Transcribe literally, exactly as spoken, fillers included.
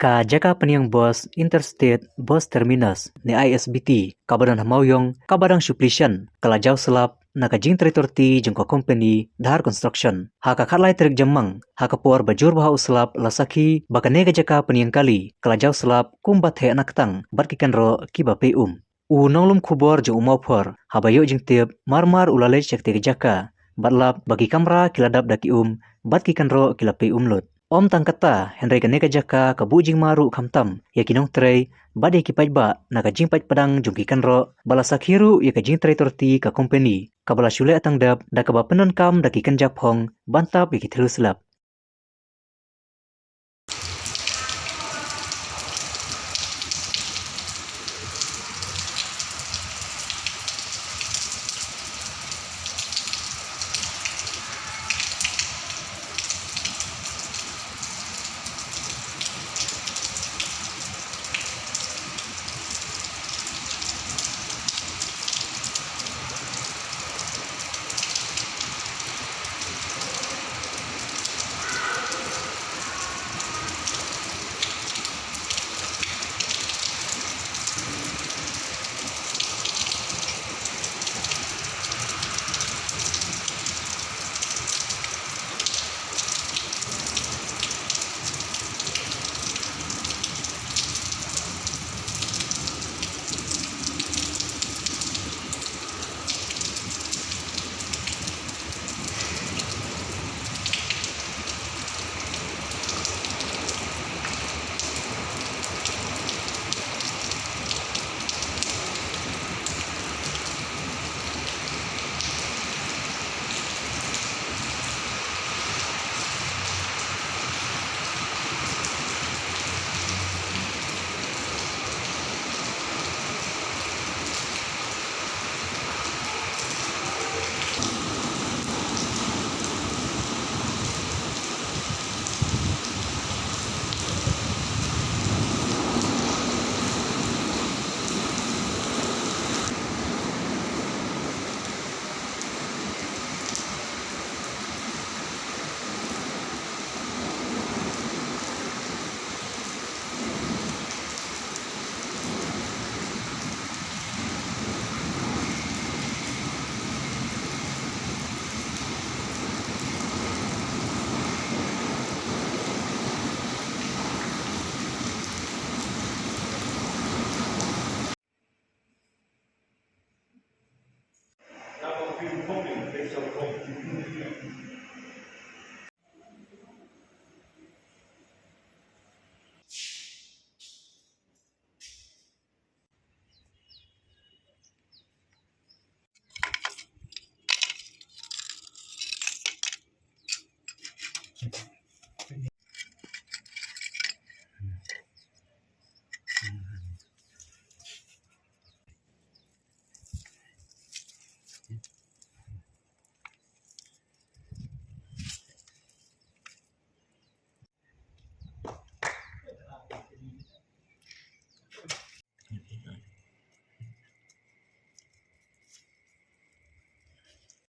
Ka jaka pynïeng bus Interstate Bus Terminus ne I S B T kaba don ha Mawiong kaba dang shu plie shen ka la jaw slap na ka jingtrei torti jong ka kompani Dhar Construction. Ha ka khatlai tarik Jymmang, ha ka por ba jur bha u slap la sakhi ba kane ka jaka pynïeng kali ka la jaw slap kumba theh na ktang bad ki kynroh kiba pei um. U nonglum khubor jong u Mawphor haba ïoh jingtip marmar u la leit sha katei ka jaka bad lap ba ki kamra ki la dap da ki um bad ki kynroh ki la pei um lut. Ym tang kata, hynrei kane ka jaka ka buh jingma ruh khamtam ïa ki nongtrei bad ïa ki paidbah na ka jingpait pdang jong ki kynroh, ba la sakhi ruh ïa ka jingtrei torti ka kompani kaba la shu leh tang dep da kaba pyndonkam da ki kynja phong ban tap ïa ki thlu slap.